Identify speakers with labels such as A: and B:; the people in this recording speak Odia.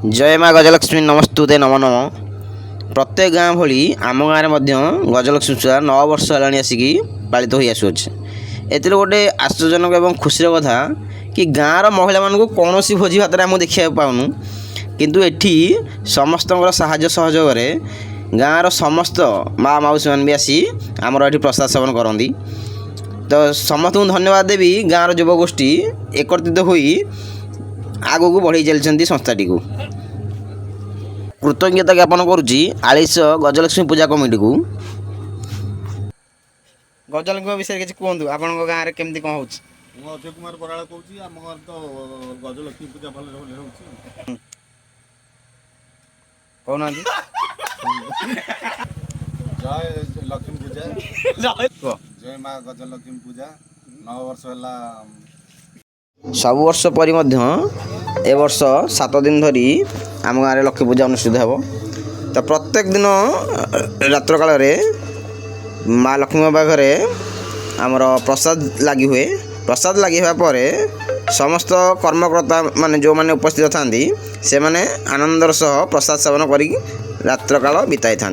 A: ଜୟ ମା ଗଜଲକ୍ଷ୍ମୀ ନମସ୍ତୁତେ ନମ ନମ। ପ୍ରତ୍ୟେକ ଗାଁ ଭଳି ଆମ ଗାଁରେ ମଧ୍ୟ ଗଜଲକ୍ଷ୍ମୀ ପୂଜା 9 ବର୍ଷ ହେଲାଣି ଆସିକି ପାଳିତ ହୋଇ ଆସୁଅଛି। ଏଥିରେ ଗୋଟେ ଆଶ୍ଚର୍ଯ୍ୟଜନକ ଏବଂ ଖୁସିର କଥା କି ଗାଁର ମହିଳାମାନଙ୍କୁ କୌଣସି ଭୋଜି ଭାତରେ ଆମକୁ ଦେଖିବାକୁ ପାଉନୁ, କିନ୍ତୁ ଏଠି ସମସ୍ତଙ୍କର ସାହାଯ୍ୟ ସହଯୋଗରେ ଗାଁର ସମସ୍ତ ମା ମାଉସୀମାନେ ବି ଆସି ଆମର ଏଠି ପ୍ରସାଦ ସେବନ କରନ୍ତି। ତ ସମସ୍ତଙ୍କୁ ଧନ୍ୟବାଦ ଦେବି, ଗାଁର ଯୁବଗୋଷ୍ଠୀ ଏକତ୍ରିତ ହୋଇ ଆଗକୁ ବଢ଼େଇ ଚାଲିଛନ୍ତି ସଂସ୍ଥାଟିକୁ। କୃତଜ୍ଞତା ଜ୍ଞାପନ କରୁଛି ଆଳିସ ଗଜଲକ୍ଷ୍ମୀ ପୂଜା କମିଟିକୁ। ଗଜଲକ୍ଷ୍ମୀ ବିଷୟରେ କିଛି କୁହନ୍ତୁ, ଆପଣଙ୍କ ଗାଁରେ କେମିତି କ'ଣ ହେଉଛି?
B: ମୁଁ ଅଜୟ କୁମାର ବରାଳ କହୁଛି। ଆମ ଗାଁରେ ତ ଗଜଲକ୍ଷ୍ମୀ ପୂଜା ଭଲରେ ଭଲରେ ହେଉଛି।
A: କହୁନାହାନ୍ତି।
B: ଜୟ ଲକ୍ଷ୍ମୀ ପୂଜା।
A: କୁହ।
B: ଜୟ ମା ଗଜଲକ୍ଷ୍ମୀ ପୂଜା। 9 ବର୍ଷ ହେଲା।
A: ସବୁ ବର୍ଷ ପରି ମଧ୍ୟ ଏ ବର୍ଷ 7 ଦିନ ଧରି ଆମ ଗାଁରେ ଲକ୍ଷ୍ମୀ ପୂଜା ଅନୁଷ୍ଠିତ ହେବ। ତ ପ୍ରତ୍ୟେକ ଦିନ ରାତ୍ର କାଳରେ ମା ଲକ୍ଷ୍ମୀଙ୍କ ପାଖରେ ଆମର ପ୍ରସାଦ ଲାଗି ହୁଏ। ପ୍ରସାଦ ଲାଗି ହେବା ପରେ ସମସ୍ତ କର୍ମକର୍ତ୍ତା ମାନେ ଯେଉଁମାନେ ଉପସ୍ଥିତ ଥାନ୍ତି, ସେମାନେ ଆନନ୍ଦର ସହ ପ୍ରସାଦ ସେବନ କରିକି ରାତ୍ରକାଳ ବିତାଇଥାନ୍ତି।